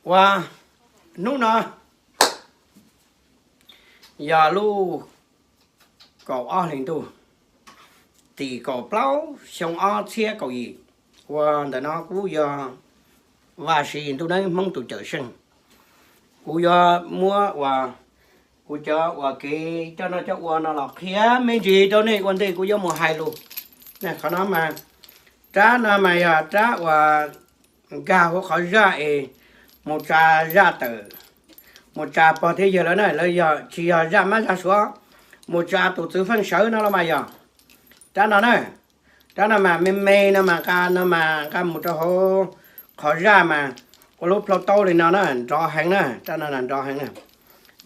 Ua, hnub no yog lub kaum ob hlis ntuj, tim kaum plaub xyoo ob txhiab kaum yim. Ua ntawm no kuv yog Vaj Siv Yim Ntuj Neeb Hmoob tus cawm seej. Kuv yuav muab uas kuv cov uas kev coj noj coj ua no los qhia me ntsis rau nej ua ntej kuv yuav mus hais lus. Qhov no mas, rab no mas yog rab uas nkag hauv qhov zaj es mus tsa zaj tawm, mus tsa pog thiab yawg lawv na, lawv yog tsis yog zaj mab zaj suav, mus tsa tus txwv feej sawv no los mas yog rab no na. Rab no mas me me no mas nqa no mas nqa mus rau hauv qhov zaj mas ua lub plhaub taub li no na, nrov heev na, rab no nrov heev na.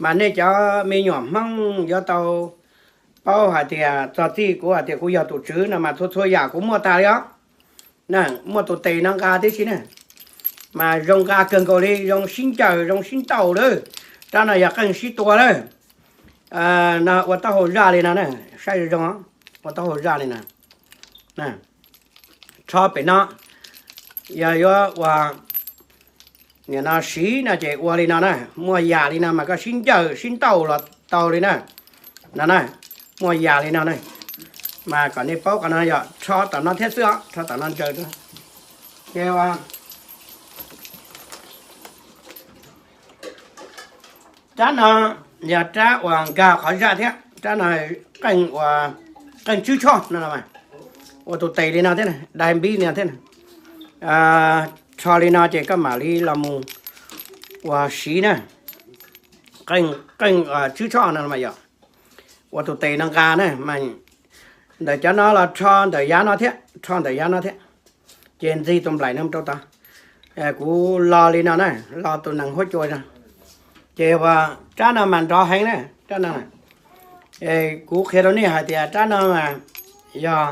Mas nej cov me nyuam Hmoob yuav tau paub hais tias txog txij kuv hais tias kuv yog tus tswv no mas txhua txhua yam kuv muaj tag li os. Muaj tus tes no nqa tib si na, mas zoo nqa kawg nkaus li, zoo sib ncaws zoo sib ntaus lawm. Rab no yog qeej sib tua lawm. No ua taub hau zaj li no na, saib zoo zoo, ua taub hau zaj li no. Rho pem no, yog yuav ua nim no siv no ces ua li no na, muaj yam li no mas koj sib ncaws sib ntaus los tau li na. No na, muaj yam li no na, mas kom nej paub qhov no yog rho tom no thiab xwb os, rho tom no ntsaws. Ces rab no yog rab uas nkag qhov zaj thiab, rab no qeej uas qeej tswb tshoj no, ua tus tes li no thiab, dai npib li no thiab. Rho li no ces koj mam li los mus ua siv na, qeej tswb tshoj no mas yog ua tus tes no nqa na. Ntawm cov no los rho ntawm yav no thiab, rho ntawm yav no thiab, ces ntxig tus nplaim no rau tod. Kuv lo li no na, lo tus nees huab cua no, ces ua rab no mas nrov heev na, rab no. Kuv qhia rau nej hais tias rab no mas yog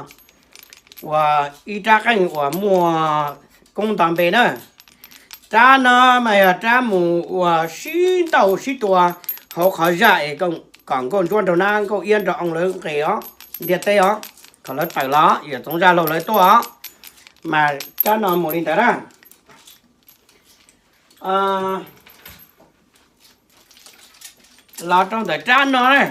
ua ib rab qeej uas muaj koob nto npe na. Rab no mas yog rab mus ua sib ntaus sib tua hauv qhov zaj es kom nkauj ntsuab nraug nab nkauj iab nraug oo lawv nqis os, ntiaj teb os, kom lawv tawm los, yawm txoov zaj laug lawv tuaj os. Mas rab no mus li ntawd na. Los rau ntawm rab no na,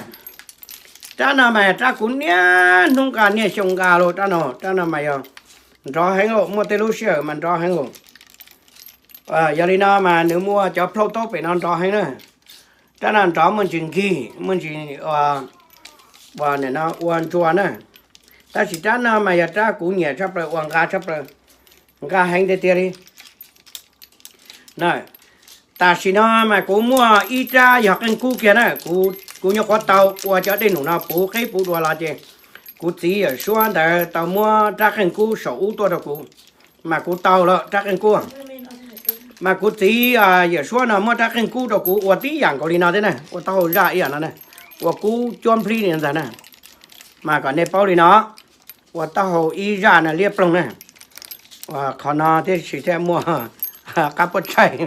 rab no mas rab kuv niaj hnub nqa niaj xyoo nqa los, rab no, rab no mas yog nrov heev los, muaj tej lub sij hawm mas nrov heev los. Yog li no mas nws muaj cov plhaub taub pem no nrov heev na. Rab no nrov muaj ntsis nkig, muaj ntsis ua ntsuag na. Tab sis rab no mas yog rab kuv nyiam tshaj plaws, ua nqa tshaj plaws, nqa heev tiag tiag li. Tam sim no mas kuv muaj ib rab yog qeej kub kiag na, kuv nyuam qhuav tau ua cov dej num no puv qeb puv dua los ces kuv txiv yawm suab ntawd tau muab rab qeej kub saum ub tuaj rau kuv, mas kuv tau lawm rab qeej kub. Mas kuv txiv yawm suab no muab rab qeej kub rau kuv ua tib yam nkaus li no thiab na, ua taub hau zaj ib yam no na, ua kub cuab nplib li ntag na. Mas kom nej paub li no, ua taub hau ib zaj no liab ploog na. Qhov no thiab sis thiaj muaj qab puab tsaig,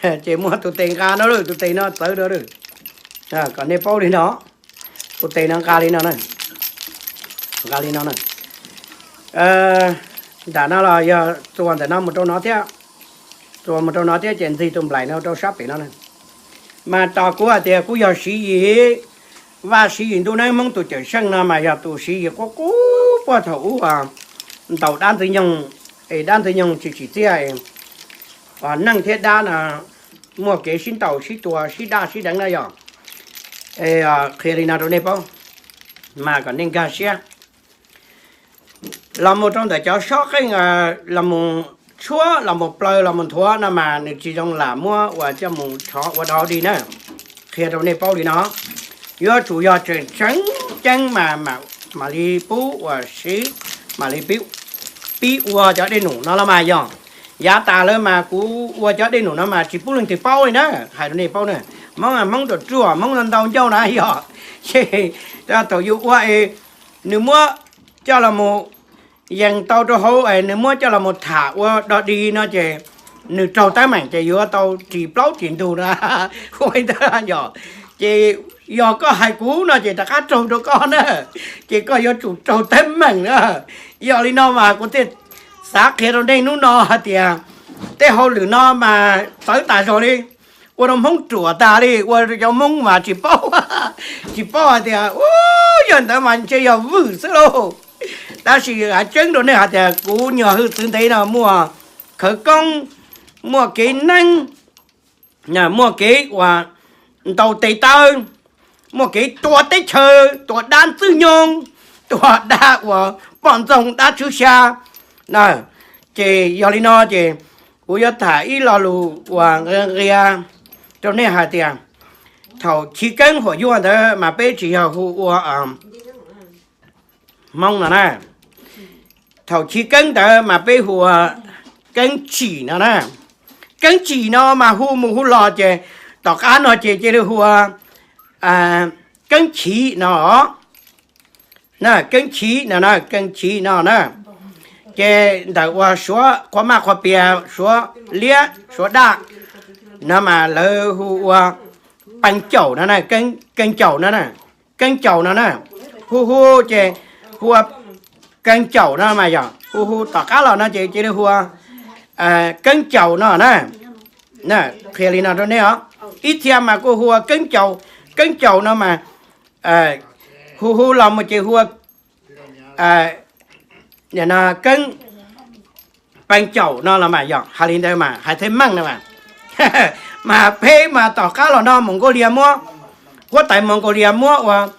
ces muaj tus tes nqa no lawm, tus tes no txawv rau lawm. Kom nej paub li no, tus tes no nqa li no na, nqa li no na. Nram no los yog txuas ntawm no mus rau no thiab, txuas mus rau no thiab ces ntxig tus nplaim no rau sab pem no na. Mas tos kuv hais tias kuv yog Siv Yim, Vaj Siv Yim Ntuj Neeb Hmoob tus cawm seej no mas yog tus Siv Yim qub qub puag thaum ub ntaus dab Ntxwg Nyoog, es dab Ntxwg Nyoog tsis tsim txiaj, neeg thiab dab no muaj kev sib ntaus sib tua sib daj sib deev na yog. Qhia li no rau nej paub, mas kom nej nkag siab. Los mus rau ntawm cov sob qeej los mus tshuab los mus plaws los mus nthuav no mas nws tsis zoo lam muab uas coj mus rhov ua dog dig na. Qhia rau nej paub li no, yuav tsum yog tseem tseeb ceeb mas mam li pub uas siv, mam li pib ua cov dej num no los mas yog. Yav tas lawm mas kuv ua cov dej num no mas tsis pub leej twg paub li na, hais rau nej paub na. Hmoob, Hmoob ruam ruam, Hmoob ntau ncauj na yog, ces thaum yus ua es nws muab coj los mus yees tau rau hauv es nws muab coj los mus tham ua dog dig no ces nws raug teeb meem ces yuav tau ris plaub ris ntug na. Ua li ntawd yog, ces yog koj hais kuv no ces rov qab raug rau koj na, ces koj yuav tsum raug teeb meem na. Yog li no mas kuv thiaj xav qhia rau nej hnub no hais tias Tej hauj lwm no mas txawv tas zog li, ua rau Hmoob ruam tas li, ua rau cov Hmoob mas tsis paub, tsis paub hais tias u, yog ntawd mas ntshe yog vwm xwb lauj. Tab sis hais tseeb rau nej hais tias kuv nyuag hwj txwv ntev no muaj khawv koob, muaj kev neeb, muaj kev uas ntaus tes taw, muaj kev tua teb chaws, tua dab ntxwg nyoog, tua dab uas poj ntxoog dab tswv xya na. Ces yog li no ces kuv yuav tham ib lo lus uas nqia nqia rau nej hais tias thaum chiv keeb huam yuaj ntawd mas peb tsis yog hu ua Hmoob no na. Thaum chiv keeb ntawd mas peb hu ua Keeb Tsim no na. Keeb Tsim no mas hu mus hu los ces tom qab no ces cia li hu ua Keeb Chiv no. Na, Keeb Chiv no na, Keeb Chiv no na. Ces ntawm uas Suav qhua maj qhua pias, Suav liab, Suav daj no mas lawv hu ua Pees Caum no, Keeb Caum no, Keeb Caum no na. Hu hu ces hu ua Keeb Caum no mas yog hu hu tom qab los no ces cia li hu ua Keeb Caum no na. Qhia li no rau nej os, ib txhia mas kuj hu ua Keeb Caum, Keeb Caum no mas hu hu los mus ces hu ua Keeb Pees Caum no los mas yog hais li ntawd mas hais thej meej no mas. Mas peb mas tom qab los no Moos Nkauj Lias muab, huab tais Moos Nkauj Lias muab uas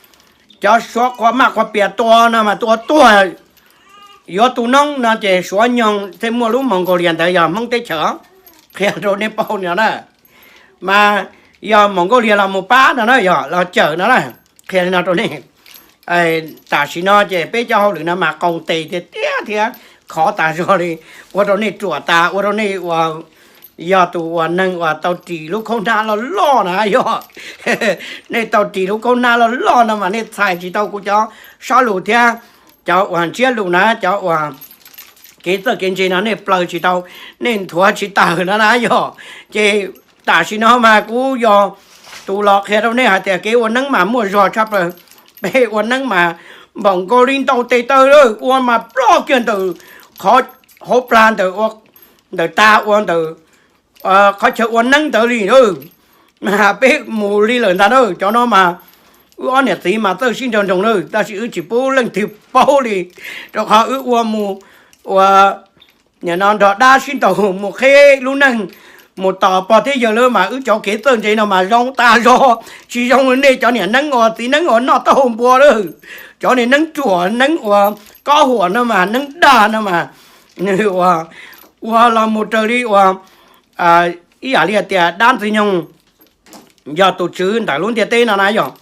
cov Suav qhua maj qhua pias tua no mas tua tuag yuav tu noob no ces Suav nyoog thiaj muaj lub Moos Nkauj Lias ntawd yog Hmoob teb chaws. Qhia rau nej paub no na. Mas yog Moos Nkauj Lias los mus pab no na, yog los cawm no na. Qhia li no rau nej, tam sim no ces peb cov hauj lwm no mas qoos tes tiag tiag thiab khov tas zog li, ua rau nej ruam tas, ua rau nej uas yog tus uas neeg uas tau ris lub khaub hnab loj loj na yog, nej tau ris lub khaub hnab loj loj no mas nej txhais tsis tau kuv cov sab lus thiab cov uas ntsiab lus na, cov uas kev txawj kev ntse no nej plaws tsis tau, nej nthuav tsis tawm no na yog. Ces tam sim no mas kuv yog tus los qhia rau nej hais tias kev ua neeb mas muaj zog tshaj plaws. Peb ua neeb mas npaum nkaus li ntaus tes taw lawm, ua mas ploj kiag ntawm qhov hauv plag ntawm, ntawm tas ua ntawm qhov chaw ua neeb ntawd li lawm. Mas peb mus li lawm ntag na, cov no mas wb ob niam txiv mas txawj sib nraug nroos lawm, tab sis wb tsis pub leej twg paub li, rau qhov wb ua mus ua nim no nrog dab sib ntaus mus qheb lub neej, mus tos pog thiab yawg lawm mas wb cov kev txawj ntse no mas zoo tas zog, tsis zoo li nej cov niam neeb uas txiv neeb uas noj taub hau npua lawm. Cov niam neeb ruam, neeb uas kob huam no mas, neeb dag no mas, nws ua, ua los mus raws li uas ib yam li hais tias dab ntxwg nyoog yog tus tswv ntawm lub ntiaj teb no na yog.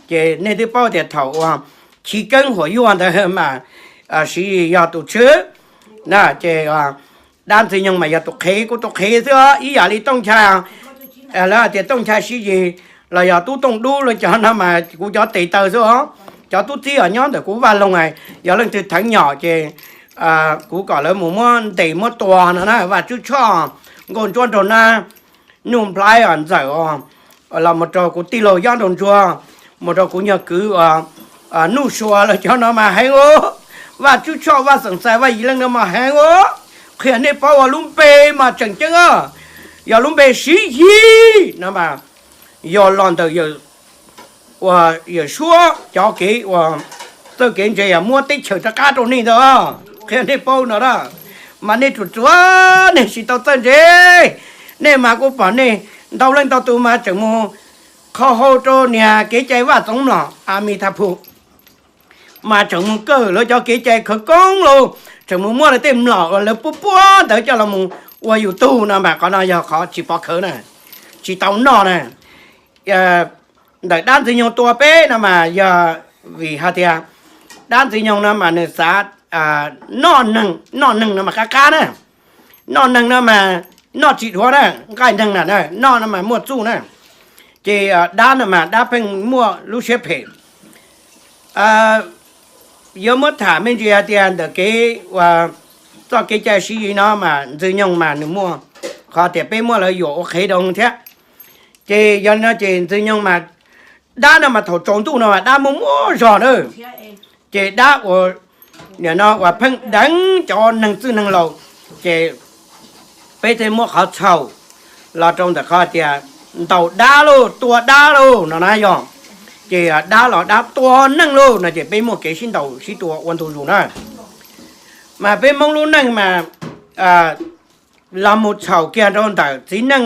Ces nej twb paub tias thaum uas chiv keeb huam yuaj ntawd mas Siv Yis yog tus tswv na, ces dab ntxwg nyoog mas yog tus qhev, kuv tus qhev xwb os, ib yam li Tooj Nchai, lawv hais tias Tooj Nchai Siv Yis los yog Tub Tooj Dub los cov no mas kuv cov tes taw xwb os. Cov tub txib os nyob ntawm kuv vaj loog, yog leej twg theev nyom ces kuv kom lawv mus muab ntes muab tua no na. Vaj Tswb Tshoj, Nkauj Ntsuab Nraug Nab, Nuj Nplhaib os, Ntxawm os, los mus rau kuv tij laug Yob Nraug Ntsuag, mus rau kuv nyuag kwv Nuj Sua los cov no mas heev os. Vaj Tswb Tshoj, Vaj Xeem Xais, Vaj Yim Leej no mas heev os. Qhia nej paub ua lub npe mas tseem ceeb os, yog lub npe Siv Yis no mas yog los ntawm Yawm Suab cov kev uas txawj kev ntse yog muab teb chaws rov qab rau nej ntag. Qhia nej paub no na, mas nej ruam ruam, nej tsis tau txawj ntse. Nej mas kuv pom nej ntau leej ntau tus mas tseem mus qhau hau rau niag kev cai Vaj Txoov Mlom, Amitabh Bhooda, mas tseem mus kawm lawv cov kev cai khawv koob los tseem mus muab lawv tej mlom uas lawv puab puab ntawd coj los mus ua YouTube no mas qhov no yog qhov tsis pov khawv na, tsis tau noj na. Ntawm dab ntxwg nyoog tua peb no mas yog vim hais tias dab ntxwg nyoog no mas nws xav noj neeg, noj neeg no mas qab qab na, noj neeg no mas noj tsis dhuav na, nqaij neeg na, noj no mas muaj txuj na. Ces dab no mas dab pheej muaj lub siab phem. Yuav muab tham me ntsis hais tias ntawm kev uas txoj kev cai Siv Yis no mas Ntxwg Nyoog mas nws muaj qhov tias peb muab lawv yuam ua qhev rau thiab. Ces yog li no ces Ntxwg Nyoog mas dab no mas thaum tsaus ntuj no mas dab muaj muaj zog na. Ces dab uas nim no uas pheej deev cov neeg txwj neeg laus, ces peb thiaj muab qhov txhaum los rau ntawm qhov tias ntaus dab lauj, tua dab lauj no na yog. Ces dab los dab tua neeg lauj no ces peb muaj kev sib ntaus sib tua ua ntu zus na. Mas peb Hmoob lub neej mas los mus txhaum kiag rau ntawm txiv neej,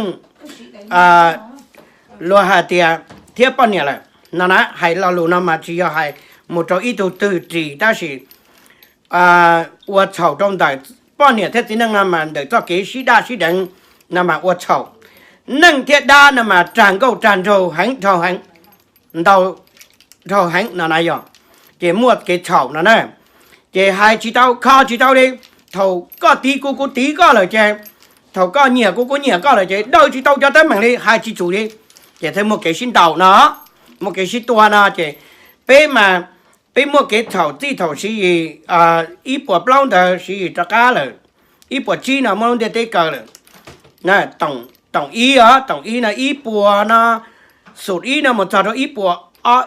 luag hais tias thiab poj niam lawm no na. Hais lo lus no mas tsis yog hais mus rau ib tug twg ris, tab sis ua txhaum rau ntawm poj niam thiab txiv neej no mas ntawm txoj kev sib daj sib deev no mas ua txhaum. Neej thiab dab no mas rag nkauj rag nraug heev dhau heev, ntau dhau heev no na yog, ces muaj kev txhaum no na. Ces hais tsis tau kho tsis tau li, thaum koj tiv kuv, kuv tiv koj lawm ces, thaum koj nyiam kuv, kuv nyiam koj lawm ces daws tsis tau cov teeb meem li, hais tsis txhum li, ces thiaj muaj kev sib ntaus no, muaj kev sib tua no ces peb mas, peb muaj kev txhaum txij thaum Siv Yis ib puas plaub ntawd Siv Yis rov qab lawm, ib puas tsib no muab lub ntiaj teb kaw lawm. Toom ib os, toom ib no ib puas no, xum ib no mus txog rau ib puas ob,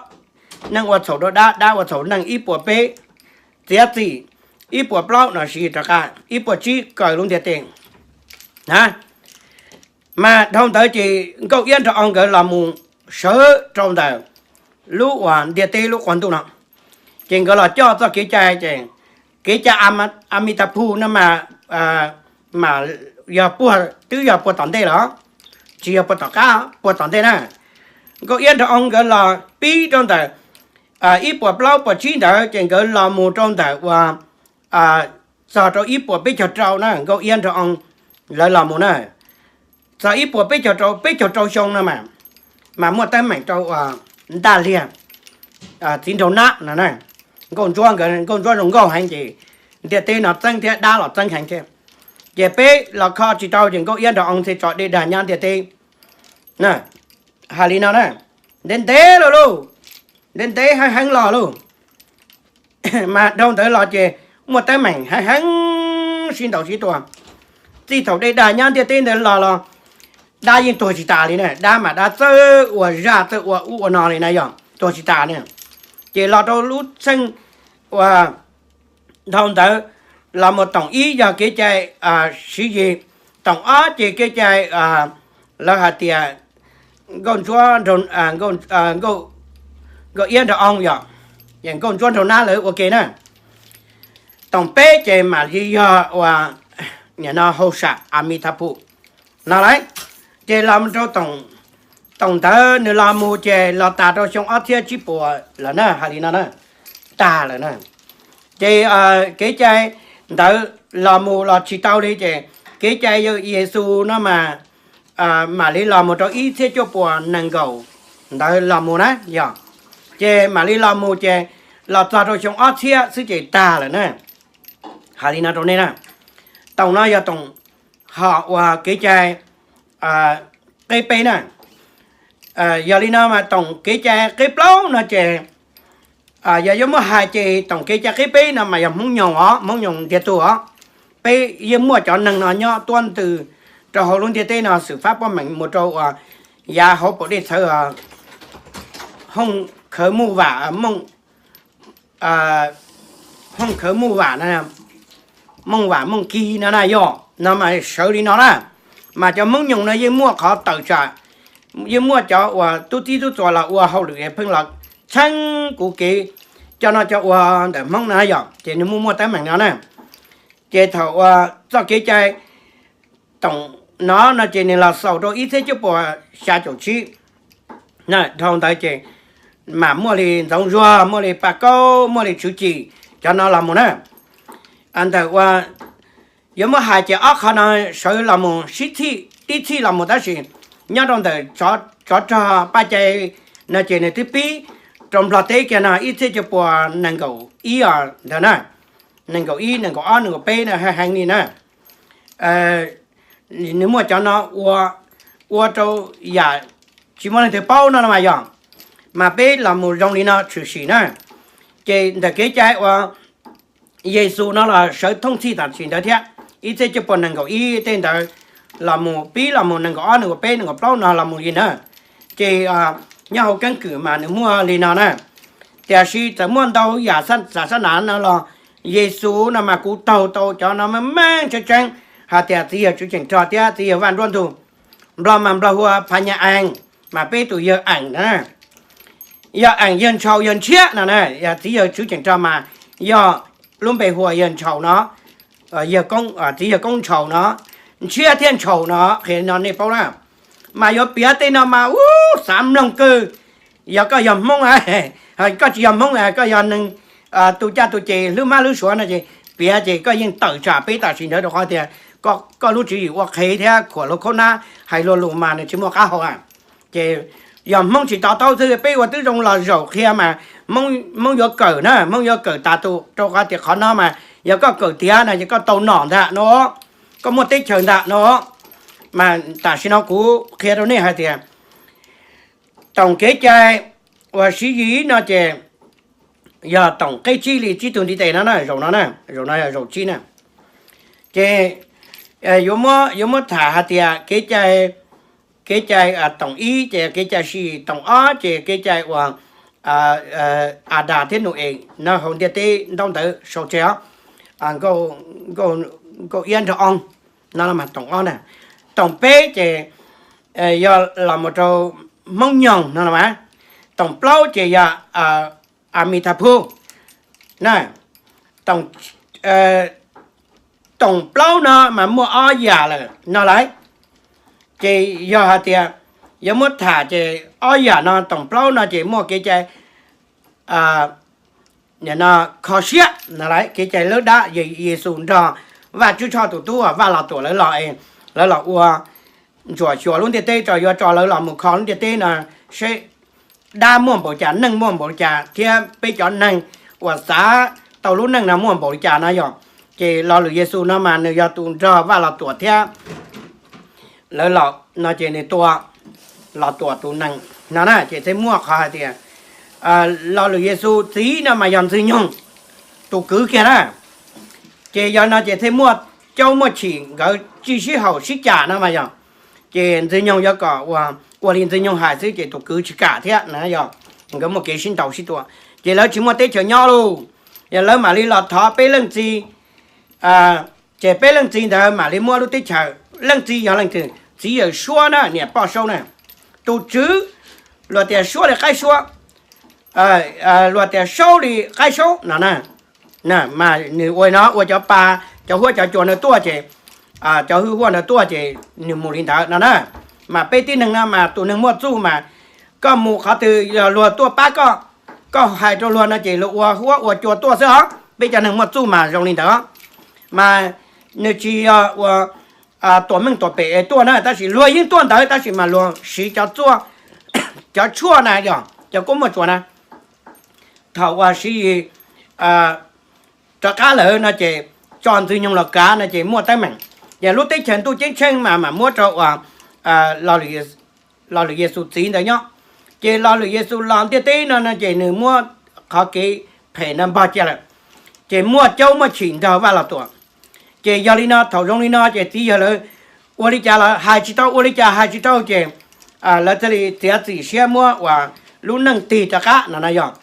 neeg ua txhaum rau dab, dab ua txhaum neeg ib puas peb, txiav txim ib puas plaub no Siv Yis rov qab ib puas tsib kaw lub ntiaj teb na. Mas dhau ntawd ces Nkauj Iab Nraug Oo nkawd los mus sawv rau ntawm lub uas ntiaj teb lub quas ntuj no, ces nkawd los coj txoj kev cai ces kev cai Amitabha no mas, mas yog puag, twb yog puag tom ntej los, tsis yog puag tom qab, puag tom ntej na. Nkauj Iab Nraug Oo nkawd los pib rau ntawm ib puas plaub puas tsib ntawd ces nkawd los mus rau ntawm uas txog rau ib puas peb caug rau na, Nkauj Iab Nraug Oo lawv los mus na. Txog ib puas peb caug rau, peb caug rau xyoo no mas, mas muaj teeb meem rau uas Ntaj Liag, Txiv Nraug Nab no, Nkauj Ntsuab nkawd, Nkauj Ntsuab zoo nkauj heev ces ntiaj teb no txeeb thiab dab los txeeb heev thiab. Ces peb los kho tsis tau ces Nkauj Iab Nraug Oo thiaj tso dej dag nyab ntiaj teb. Hais li no na, ntev ntev los lauj, ntev ntev heev heev los lauj. Mas dhau ntawd los ces muaj teeb meem heev heev sib ntaus sib tua. Txij thaum dej dag nyab ntiaj teb ntawd los los dab yeej tuag tsis tas li na, dab mas dab txawj ua zaj txawj ua ub ua no li na yog tuag tsis tas na. Ces los rau lub txheej uas dhau ntawd los mus toom ib yog kev cai Siv Yis, toom ob ces kev cai lawv hais tias Nkauj Ntsuab, Nkauj Iab Nraug Oo yog, Nkauj Ntsuab Nraug Nab lawv ua ke na. Toom peb ces mam li yog uas nim no hauj sam Amitabha no lauj. Ces los rau toom ntawd nws los mus ces los tas rau xyoo ob txhiab tsib puas lawm na, hais li no na, tag lawm na. Ces kev cai ntawd los mus los tsis tau li ces kev cai Yexus no mas mam li los mus rau ib txhiab cuaj puas nees nkaum ntawd los mus na yog. Ces mam li los mus ces los txog rau xyoo ob txhiab xwb ces tag lawm na. Hais li no rau nej na, toom no yog toom hom uas kev cai qeb peb na. Yog li no mas toom kev cai qeb plaub no ces yog yuav muab hais ces toom kev cai qeb peb no mas yog Hmoob Nyoog os, Hmoob Nyoog ntiag tug os. Peb yeej muaj cov neeg no nyob tuab ntws rau hauv lub ntiaj teb no xwm fab pob mees mus rau uas yav hauv paus dej txhawv, hooj khawv muj vam, hooj khawv muj vam, mooj vam mooj kig no na yog no mas sawv li no na. Mas cov Hmoob Nyoog no yeej muaj qhov tawm tsam, yeej muaj cov uas tub txib tub txuas los ua hauj lwm es pheej los txheeb kuv kev coj noj coj ua ntawm Hmoob no yog ces nws muaj muaj teeb meem no na. Ces thaum uas txoj kev cai toom no no ces nws los xaus rau ib txhiab cuaj puas xya caum tsib. Dhau ntawd ces mam muaj li Ntxoov Zuag, muaj li Paj Kaub, muaj li Tswv Cim, cov no los mus na. Ntawm uas yuav muab hais ces ob qho no sawv los mus sib txhij tib txhij los mus tab sis nyob rau ntawm tsov rog Paj Cai no ces nws twb pib rau Nplog teb kiag no ib txhiab cuaj puas nees nkaum ib os ntawd na, nees nkaum ib, nees nkaum ob, nees nkaum peb no heev heev li na. Nws muaj cov no ua, ua rau yam tsis muaj leej twg paub no no mas yog, mas peb los mus zoo li no tshwm sim na. Ces ntawm kev cai uas Yexus no los sawv thooj txhij tam sim ntawd thiab, ib txhiab cuaj puas nees nkaum ib tej ntawd los mus pib los mus nees nkaum ob, nees nkaum peb, nees nkaum plaub no los mus li na. Ces nyob hauv keeb kwm mas nws muaj li no na. Tiam sis txawm muaj ntau yam xa xab nas no los Yexus no mas kuv taug tau cov no meej meej tseeb tseeb, hais tias txiv yawg Tswv Ceem Rog thiab txiv yawg Vaj Nruab Ntug. Nplog mas Nplog hu ua Phas Nyas Ees, mas peb tus yawg Ees na, yog Ees yawg Ntshaus yawg Ntshiab no na, yog txiv yawg Tswv Ceem Rog mas yog lub npe hu ua yawg Ntshaus no, txiv yawg Koob Ntshaus no, Ntshiab thiab Ntshaus no, qhia no nej paub na. Mas yuav piav tej no mas ub xav mloog kawg. Yog koj yog Hmoob, koj tsis yog Hmoob, koj yog neeg tu caj tu ces hlwb mab hlwb suav no ces piav ces koj yeej tawm tsam peb tam sim ntawd rau qhov tias koj lub tswv yim ua qhev thiab khuam luag khaub nab hais luag lus mas nws tsis muaj qab hau a. Ces yog Hmoob tsis to taub xwb, peb ua twb zoo los zaum qhia mas Hmoob yuav kawm na, Hmoob yuav kawm tas tus, rau qhov tias qhov no mas yog koj kawm tiav no ces koj tau nom ntag no, koj muaj teb chaws ntag no. Mas tam sim no kuv qhia rau nej hais tias toom kev cai uas Siv Yis no ces yog toom qeb tsib li tsib tug ntiv tes no na, zaum no na, zaum no yog zaum tsib na. Ces yuav muab tham hais tias kev cai, kev cai toom ib ces kev cai Siv Yis, toom ob ces kev cai uas Adas thiab Nau-es no hauv ntiaj teb ntaub ntawv sau tseg os, Nkauj Iab nrog Oob no mas toom ob na. Toom peb ces yog los mus rau Hmoob Nyoog no los mas. Toom plaub ces yog Amitabhu na. Toom plaub no mas muaj ob yam lawm no lauj. Ces yog hais tias yuav muab tham ces ob yam no, toom plaub no ces muaj kev cai kho siab no lauj, kev cai lawb dab, Yexus nrog Vajtswv Tshoj tus tub Vaj Los Tuam lawv los, lawv los ua ntsuam xyuas lub ntiaj teb tso, yuav tso lawv los mus kho lub ntiaj teb no seb dab muaj npaum cas, neeg muaj npaum li cas thiab peb cov neeg uas xav tau lub neej no muaj npaum li cas no yog. Ces lo lus Yexus no mas nws yog tus nrog Vaj Los Tuam thiab lawv los no ces nws tua Los Tuam tus nees no na. Ces thiaj muaj qhov hais tias lo lus Yexus txiv no mas yog Ntxwg Nyoog tus kwv kiag na. Ces yog no ces thiaj muaj caub muaj chim nkawd tsis sib haum sib cam no mas yog. Ces Ntxwg Nyoog yuav kom ua li Ntxwg Nyoog hais xwb ces tus kwv tsis kam thiab na, yog nkawd muaj kev sib ntaus sib tua. Ces lawv tsis muaj teb chaws nyob lauj, yog lawv mam li los thov peb leej txiv. Ces peb leej txiv ntawd mam li muab lub teb chaws. Leej txiv yog leej twg? Txiv yawm Suab na, niam poj Saub na. Tus tswv luag tias Suab li qaib Suab, luag tias Saub li qaib Saub no na. Mas nws ua no ua cov pa, cov huab cov cua ntawd tuaj ces, cov hwj huaj ntawd tuaj ces nws mus li ntawd no na. Mas peb tib neeg no mas tus neeg muaj txuj mas koj mus qhov twg yog luag tuaj pab koj, koj hais rau luag no ces luag ua huab ua cua tuaj xwb os. Peb cov neeg muaj txuj mas zoo li ntawd. Mas nws tsis yog ua tuam meej tuam pem tuaj na, tab sis luag yeej tuaj ntawd tab sis mas luag siv cov txuj, cov tshuaj na, yog cov kuab muaj tsuas na. Thaum uas Siv Yis rov qab lawm no ces tso Ntxwg Nyoog los kav no ces muaj teeb meem. Ces lub teb chaws ntuj ceeb tsheej mas mam muab rau uas Lo Lwm Yexus txiv ntawd nyob. Ces Lo Lwm Yexus los ntiaj teb no no ces nws muab qhov kev phem no npog cia lawm, ces muaj caub muaj chim nrog Vaj Los Tuam. Ces yog li no thaum zoo li no ces txiv yawg lawv ua li cas los hais tsis tau, ua li cas hais tsis tau ces lawv thiaj li txiav txim siab muab uas lub neej tig rov qab no no yog.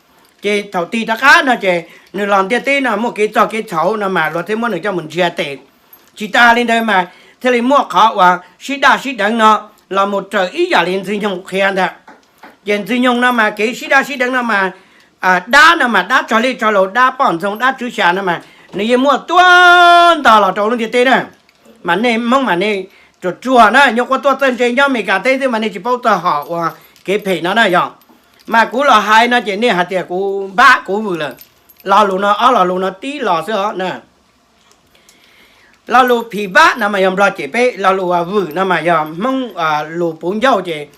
Ces thaum tig rov qab no ces nws los ntiaj teb no muaj kev txog kev txhaum no mas luag thiaj muab nws coj mus ntsiag tes. Tsis tas li ntawd mas thiaj li muaj qhov uas sib daj sib deev no los mus raws ib yam li Ntxwg Nyoog qhia ntag. Ces Ntxwg Nyoog no mas kev sib daj sib deev no mas dab no mas dab tsog liaj tsog laus, dab poj ntxoog, dab tswv xya no mas nws yeej muaj tuaj ntog los rau lub ntiaj teb na. Mas nej Hmoob mas nej ruam ruam na, nyuam qhuav tuaj txawj ntse nyob Amelikas teb xwb mas nej tsis paub txog hom uas kev phem no na yog. Mas kuv los hais no ces nej hais tias kuv npab kuv vwm lawm. Lo lus no ob lo lus no tib lo xwb os na. Lo lus phim npab no mas yog Nplog cem peb, lo lus vwm no mas yog Hmoob lus puv ncauj ces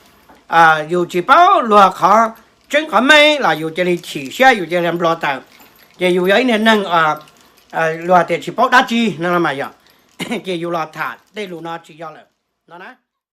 yus tsis paub luag qhov tseeb qhov meej los yus cia li chim siab, yus cia li nplog tawm. Ces yus yog ib niag neeg luag tias tsis paub dab tsi no mas yog, ces yus los tham tej lus no tsis yog lawm no na.